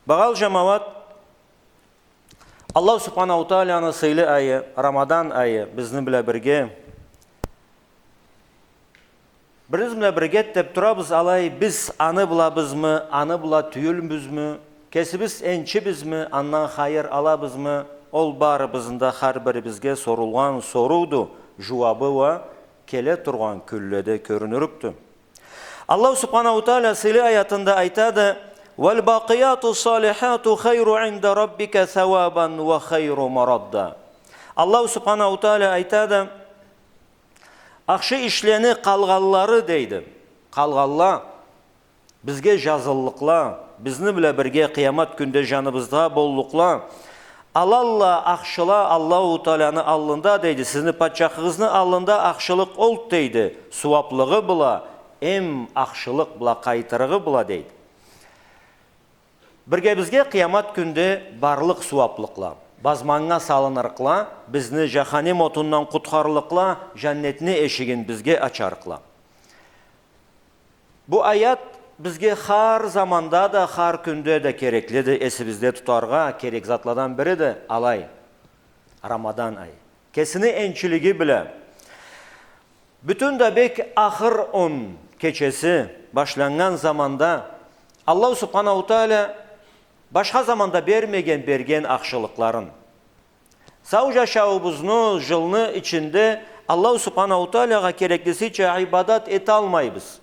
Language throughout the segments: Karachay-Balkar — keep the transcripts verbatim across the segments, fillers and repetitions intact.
Багъалы джамауат, Аллаху Субханаху Тааланы сыйлы айы, Рамадан айы бизни бла бирге. Биз бла бирге деп турабыз, алай биз аны блабызмы, аны бла тюйюлбюзмю, кесибиз энчибизми, андан хайыр алабызмы, ол барыбызны да хар бирибизге сорулгъан сорууду, джууабы уа келе тургъан кюнледе кёрюнюрюкдю. Аллаху Субханаху Таала сыйлы аятында айтады: «والباقيات الصالحات خير عند ربك ثوابا وخير مردا». Аллаху Субханаху Таала айтады, ахшы ишлени къалгъанлары, дейди. Къалгъанла, бизге джазыллыкъла, бизни бла бирге къыямат кюнде джаныбызда боллукъла. Алалла ахшыла Аллаху Тааланы аллында, дейди. Сизни патчахыгъызны аллында ахшылыкъ олду, дейди. Сууаплыгъы бла, эм ахшылыкъ бла, къайтырыгъы бла, дейди. Биргебизге къыямат кюнде барлыкъ сууаплыкъла, базманнга салынырыкъла, бизни джаханим отундан къутхарылыкъла, джаннетни эшигин бизге ачарыкъла. Бу аят бизге хар заманда да, хар кюнде да кереклиди, эсибизде тутаргъа керек затладан бириди, алай. Рамадан ай. Кесини энчилиги бла, бютюн да бек ахыр он кечеси башланнган заманда Аллаху Субханаху Таала башха заманда бермеген, берген ахшылыкъларын. Сау джашауубузну, джылны ичинде Аллаху Субханаху Таалагъа кереклисича ибадат эталмайбыз.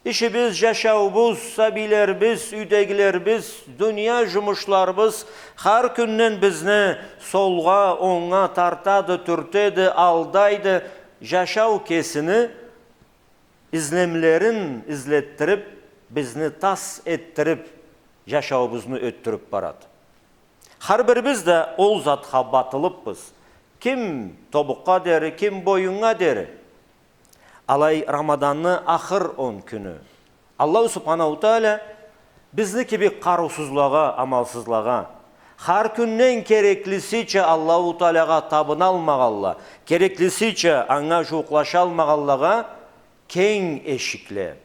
Ишибиз, джашауубуз, сабийлерибиз, юйдегилерибиз, дуния джумушларыбыз хар кюнден бизни солгъа, онгга тартады, тюртеди, алдайды. Джашау кесини излемлерин излетдирип, бизни тас этдирип, джашауубузну ётдюрюп барады. Хар бирибиз да ол затха батылыпбыз. Ким тобукъгъа дери, ким боюннга дери. Алай Рамаданны ахыр он кюню Аллаху Субханаху Таала бизни кибик къарыусузлагъа, амалсызлагъа, хар кюнден кереклисича Аллаху Таалагъа табыналмагъанла, кереклисича анга джууукълашалмагъанлагъа кенг эшикле.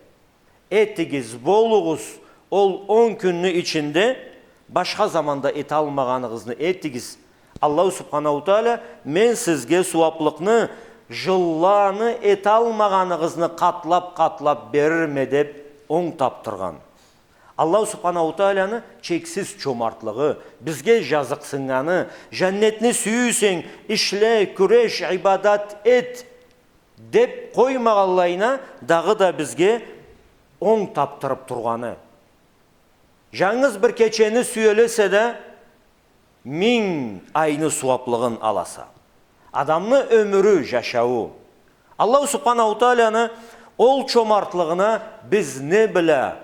Этигиз, болугъуз, ол он кюнню ичинде башха заманда эталмагъаныгъызны этигиз. Аллаху Субханаху Таала, мен сизге сууаплыкъны, джылланы эталмагъаныгъызны къатлап-къатлап берирме, деп онг тапдыргъан. Аллаху Субханаху Тааланы чексиз чомартлыгъы, бизге джазыкъсыннганы, джаннетни сюйсенг, ишле, кюреш, ибадат эт, деп къоймагъанлайына, дагъыда бизге онг тапдырып тургъаны. Джангыз бир кечени сюелесе да, минг айны сууаплыгъын аласа. Адамны ёмюрю, джашауу. Аллаху Субханаху Тааланы ол чомартлыгъына биз не бла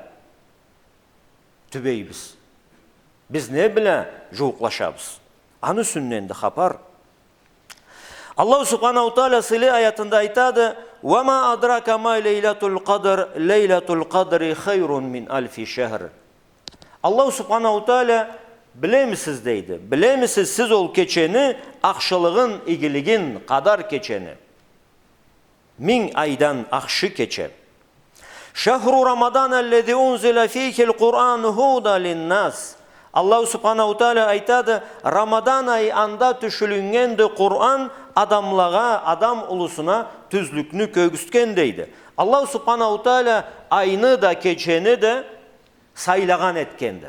тюбейбиз? Биз не бла джууукълашабыз? Аны юсюнденди хапар. Аллаху Субханаху Таала сыйлы аятында айтады: «وما أدراك ما ليلة القدر، ليلة القدر خير من ألف شهر». Аллаху Субханаху Таала, билемисиз, дейди, билемисиз сиз ол кечени ахшылыгъын, игилигин, къадар кечени? Минг айдан ахшы кече. «شهر رمضان الذي أنزل فيه القرآن هدى للناس». Аллаху Субханаху Таала айтады, Рамадан ай, анда тюшюрюлгенди Къуран, адамлагъа, адам улусуна тюзлюкню кёргюзтген, дейди. Аллаху Субханаху Таала айны да, кечени да сайлагъан этгенди.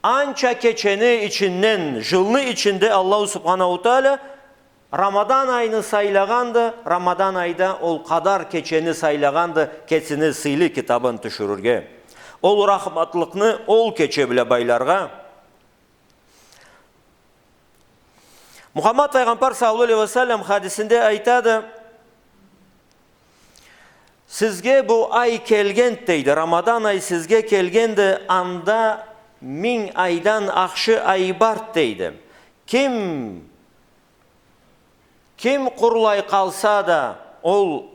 Анча кечени ичинден, джылны ичинде Аллаху Субханаху Таала Рамадан айны сайлагъанды, Рамадан айда ол къадар кечени сайлагъанды, кесини сыйлы китабын тюшюрюрге. Ол рахматлыкъны ол кече бла байларгъа. Мухаммад Пайгъамбар саллаллаху алейхи ва саллам хадисинде айтады, сизге бу ай келгенди, дейди, Рамадан ай сизге келгенди, анда минг айдан ахшы ай барды, дейди. Ким, ким къурулай къалса да ол,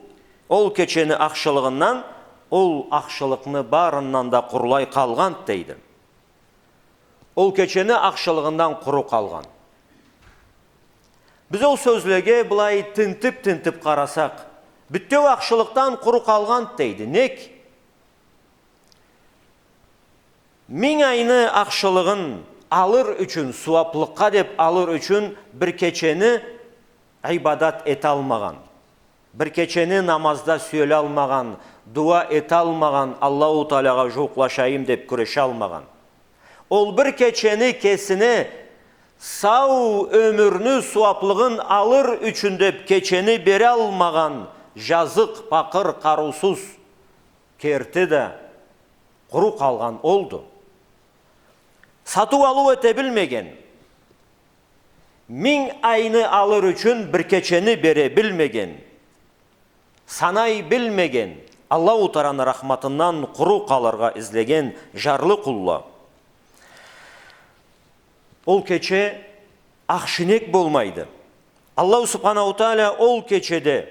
ол кечени ахшылыгъындан, ол ахшылыкъны барындан да къурулай къалгъанды, дейди. Ол кечени ахшылыгъындан къуру къалгъан. Биз ол сёзлеге былай тинтип-тинтип къарасакъ, бютеу ахшылыкъдан къуру къалгъанды, дейди. Нек? Минг айны ахшылыгъын алыр ючюн, сууаплыкъгъа деп алыр ючюн бир кечени ибадат эталмагъан, бир кечени намазда сюелалмагъан, дуа эталмагъан, Аллаху Таалагъа жууукълашайым деп кюрешалмагъан. Ол бир кечени кесине сау ёмюрню сууаплыгъын алыр ючюн деп кечени бералмагъан жазыкъ, пакъыр, къарыусуз, керти да къуру къалгъан олду. Сатыу-алыу эте билмеген, минг айны алыр ючюн бир кечени бере билмеген, санай билмеген, Аллаху Тааланы рахматындан къуру къалыргъа излеген жарлы къулла. Ол кече ахшинек болмайды. Аллаху Субханаху Таала ол кечеде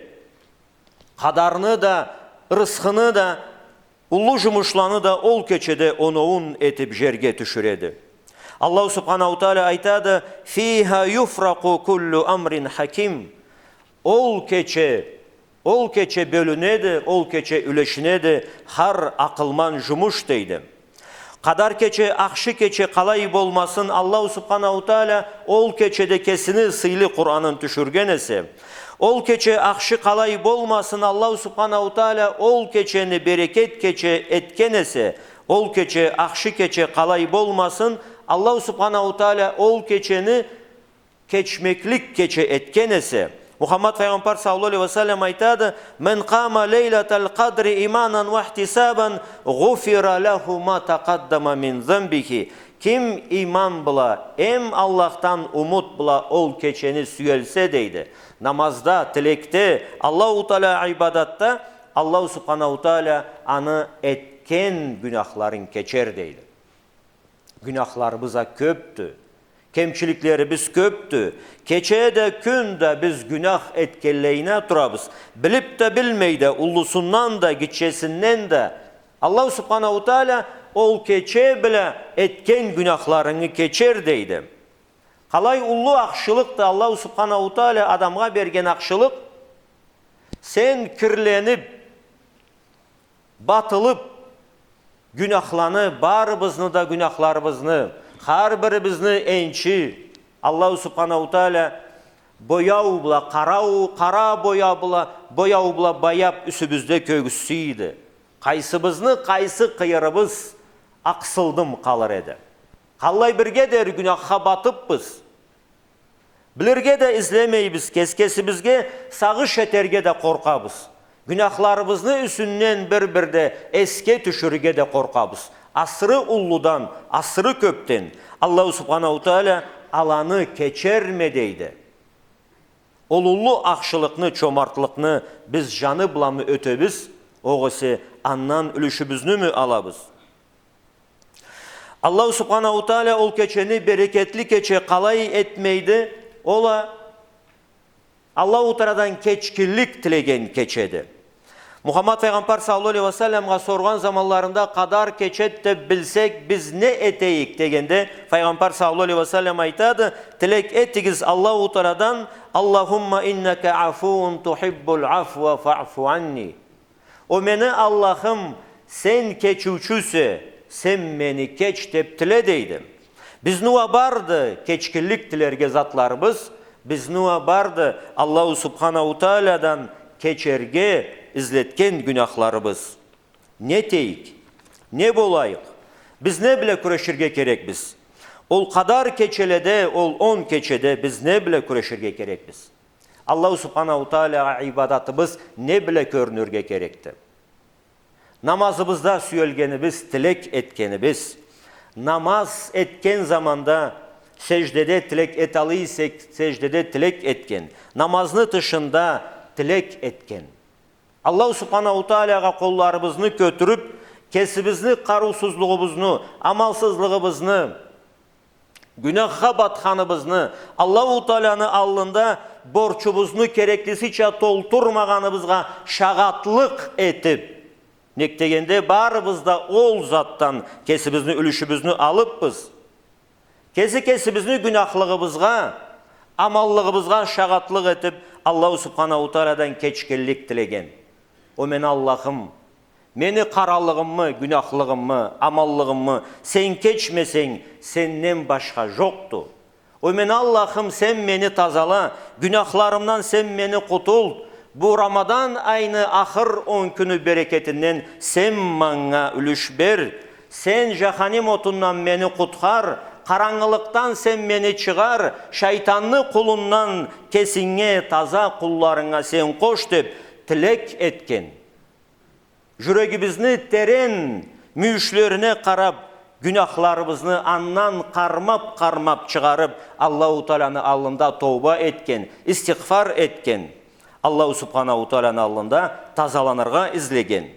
къадарны да, рысхыны да, уллу жумушланы да ол кечеде оноуун этип жерге тюшюреди. Аллаху Субханаху Таала айтады: «Фиха юфракъу куллу амрин хаким». Ол кече, ол кече бёлюнеди, ол кече юлешинеди хар акъылман жумуш, дейди. Къадар кече, ахшы кече къалай болмасын, Аллаху Субханаху Таала ол кечеде кесини сыйлы Къуранын тюшюрген эсе, ол кече ахшы къалай болмасын, Аллаху Субханаху Таала ол кечени берекет кече этген эсе, ол кече ахшы кече къалай болмасын, Аллаху Субханаху Таала ол кечени кечмеклик кече этген эсе, Мухаммад файгъамбар саллаллаху алейхи ва саллам айтады: «Мен къама лейлатал къадри иманан ва ихтисабан, гъуфира лаху ма такъаддама мин занбихи». Ким иман бла, эм Аллахдан умут бла ол кечени сюелсе, дейди, намазда, тилекде, Аллаху Таала ибадатда, Аллаху Субханаху Таала аны этген гюнахларын кечер, дейди. Гюнахларыбыз а кёпдю. Кемчиликлерибиз кёпдю. Кече да, кюн да биз гюнах этгенлейине турабыз. Билип да, билмей да, уллусундан да, гитчесинден да. Аллаху Субханаху Таала ол кече бла этген гюнахларынгы кечер, дейди. Къалай уллу ахшылыкъды Аллаху Субханаху Таала адамгъа берген ахшылыкъ. Сен кирленип, батылып, гюнахланы, барыбызны да гюнахларыбызны, хар бирибизни энчи Аллаху Субханаху Таала бояу бла, къарау, къара бояу бла, бояу бла бояп, юсюбюзде кёргюзсейди, къайсыбызны къайсы къыйырыбыз акъсылдым къалыр эди. Къаллай бирге дери гюнахха батыппыз. Билирге да излемейбиз, кес-кесибизге сагъыш этерге да къоркъабыз. Гюнахларыбызны юсюнден бир-бирде эсге тюшюрюрге да къоркъабыз. Асыры уллудан, асыры кёпден Аллаху Субханаху Таала аланы кечерме, дейди. Ол уллу ахшылыкъны, чомартлыкъны биз жаны бламы ётебиз, огъесе андан юлюшюбюзнюмю алабыз? Аллаху Субханаху Таала ол кечени берекетли кече къалай этмейди? Ол а Аллаху Тааладан кечгинлик тилеген кечеди. Мухаммад файгъамбар саллаллаху алейхи ва салламгъа соргъан заманларында, къадар кечеди деп билсек, биз не этейик дегенде, файгъамбар саллаллаху алейхи ва саллам айтады: тилек этигиз Аллаху Тааладан: «Аллахумма иннака афуун тухиббул афва фаъфу анни». О мени Аллахым, сен кечиучюсе, сен мени кеч, деп тиле, дейди. Бизни уа барды кечгинлик тилерге затларыбыз, бизни уа барды Аллаху Субханаху Тааладан кечерге излетген гюнахларыбыз. Не этейик? Не болайыкъ? Биз не бла кюреширге керекбиз? Ол къадар кечеледе, ол он кечеде биз не бла кюреширге керекбиз? Аллаху Субханаху Таалагъа ибадатыбыз не бла кёрюнюрге керекди? Намазыбызда сюелгенибиз, тилек этгенибиз. Намаз этген заманда сеждеде тилек эталлыкъ эсек, сеждеде тилек этген. Намазны тышында тилек этген. Аллаху Субханаху Таалагъа къолларыбызны кётюрюп, кесибизни къарыусузлугъубузну, амалсызлыгъыбызны, гюнахха батханыбызны, Аллаху Тааланы аллында борчубузну кереклисича толтурмагъаныбызгъа шагъатлыкъ этип, нек дегенде барыбыз да ол затдан кесибизни юлюшюбюзню алыпбыз. Кеси кесибизни гюнахлыгъыбызгъа, аманлыгъыбызгъа шагъатлыкъ этип, Аллаху Субханаху Тааладан кечгинлик тилеген. О мени Аллахым, Мени къаралыгъымы, гюнахлыгъымы, аманлыгъымы сен кечмесенг, сенден башха жокъду. О мени Аллахым, сен мени тазала, гюнахларымдан сен мени къутулт. Бу Рамадан айны ахыр он кюню берекетинден сен манга юлюш бер. Сен жаханим отундан мени къутхар, къарангылыкъдан сен мени чыгъар, шайтанны къулундан кесинге, таза къулларынга сен къош, деп тилек этген. Жюрегибизни терен мюйюшлерине къарап, гюнахларыбызны андан къармап-къармап чыгъарып, Аллаху Тааланы аллында тоуба этген, истигъфар этген, Аллаху Субханаху Тааланы аллында тазаланыргъа излеген.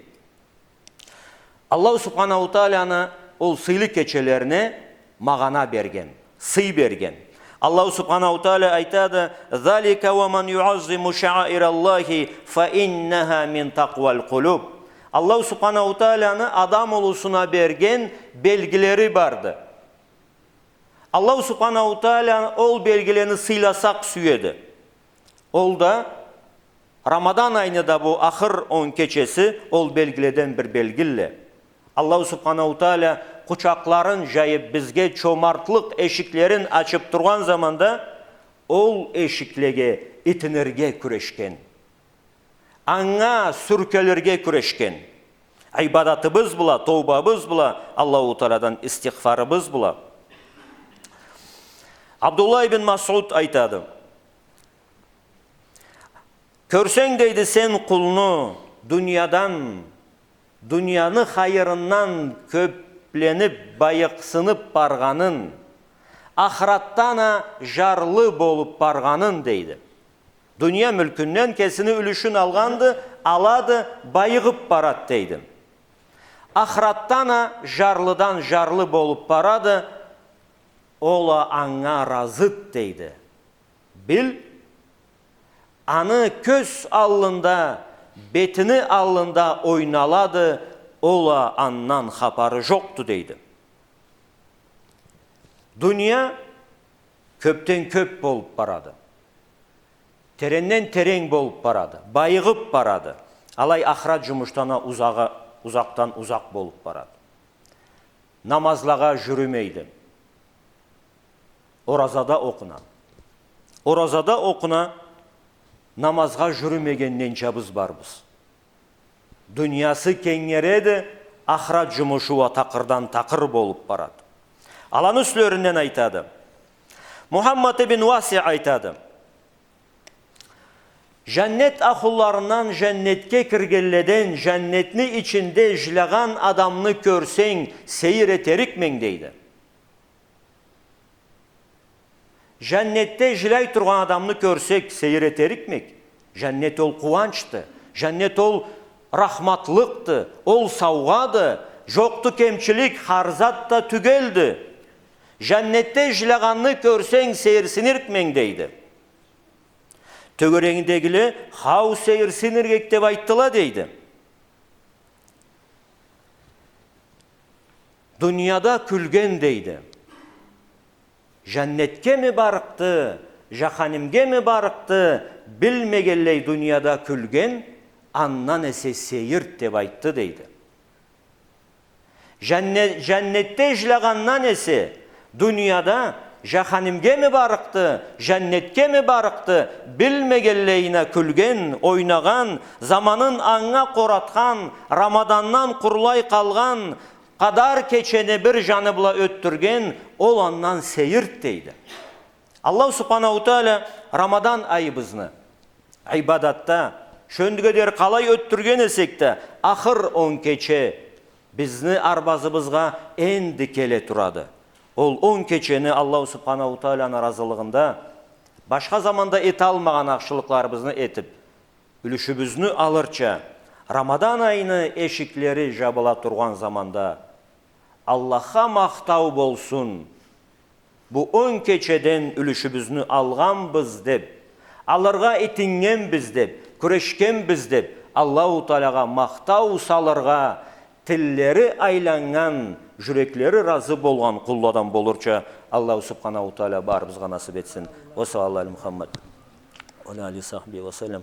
Аллаху Субханаху Тааланы ол сыйлы кечелерине магъана берген, сый берген. Аллаху Субханаху Таала айтады: «Залика ва ман юаззиму шааираллахи фа иннаха мин такъуал къулуб». Аллаху Субханаху Тааланы адам улусуна берген белгилери барды. Аллаху Субханаху Таала ол белгилени сыйласакъ сюеди. Ол да Рамадан айны да бу ахыр он кечеси ол белгиледен бир белгилле. Аллаху Субханаху Таала къучакъларын жайып, бизге чомартлыкъ эшиклерин ачып тургъан заманда, ол эшиклеге итинирге кюрешген, анга сюркелирге кюрешген. Ибадатыбыз бла, тоубабыз бла, Аллаху Тааладан истигъфарыбыз бла. Абдуллах ибн Масъуд айтады: «Кёрсенг, — дейди, — сен къулну дуниядан, дунияны хайырындан кёпленип, байыкъсынып баргъанын, ахыратдан а жарлы болуп баргъанын, — дейди. — Дуния мюлкюнден кесини юлюшюн алгъанды, алады, байыгъып барад, — дейди. — Ахыратдан а жарлыдан жарлы болуп барады, ол а анга разыд, — дейди. — Бил, аны кёз аллында, бетини аллында ойналады, ол а андан хапары жокъду», — дейди. Дуния кёпден кёп болуп барады. Теренден терен болуп барады, байыгъып барады. Алай ахырат жумушдан а узагъы, узакъдан узакъ болуп барады. Намазлагъа жюрюмейди. Ораза да окъуна. Ораза да окъуна, намазгъа жюрюмеген ненчабыз барбыз? Дуниясы кенгереди, ахырат жумушу уа такъырдан такъыр болуп барады. Аланы юслеринден айтады. Мухаммад ибн Уасиъ айтады: «Жаннет ахлуларындан, жаннетге киргенледен, жаннетни ичинде жилягъан адамны кёрсенг, сейир этерикменг», — дейди. Жаннетде жиляй тургъан адамны кёрсек, сейир этерикмек. Жаннет ол къууанчды, жаннет ол рахматлыкъды, ол саугъады, жокъду кемчилик, хар зат да тюгелди. Жаннетде жилягъанны кёрсенг, сейирсинирикменг, дейди. Тёгерегиндегиле: «Хау, сейирсинирик эдик», — деп айтдыла, дейди. Дунияда кюлген, дейди, жаннетгеми барыкъды, жаханимгеми барыкъды билмегенлей дунияда кюлген, андан эсе сейирд, деп айтды, дейди. Жанне-, жаннетде жилягъандан эсе, дунияда жаханимгеми барыкъды, жаннетгеми барыкъды билмегенлейине кюлген, ойнагъан, заманын анга къоратхан, Рамадандан къурулай къалгъан, къадар кечени бир жаны бла ётдюрген, ол андан сейирд, дейди. Аллаху Субханаху Тааля Рамадан айыбызны ибадатда, шёндюге дери къалай ётдюрген эсек да, ахыр он кече бизни арбазыбызгъа энди келе турады. Ол он кечени Аллаху Субханаху Тааляны ыразылыгъында башха заманда эталмагъан ахшылыкъларыбызны этип, юлюшюбюзню алырча, Рамадан айыны эшиклери жабыла тургъан заманда, Аллахха махтау болсун, бу он кечеден юлюшюбюзню алгъанбыз деп, алыргъа итиннгенбиз деп, кюрешгенбиз деп, Аллаху Таалагъа махтау салыргъа тиллери айланнган, жюреклери ыразы болгъан къулладан болурча Аллаху Субханаху Тааля барыбызгъа насып этсин. Ва саллаллаху аля Мухаммад ва аля алихи ва сахбихи ва саллам.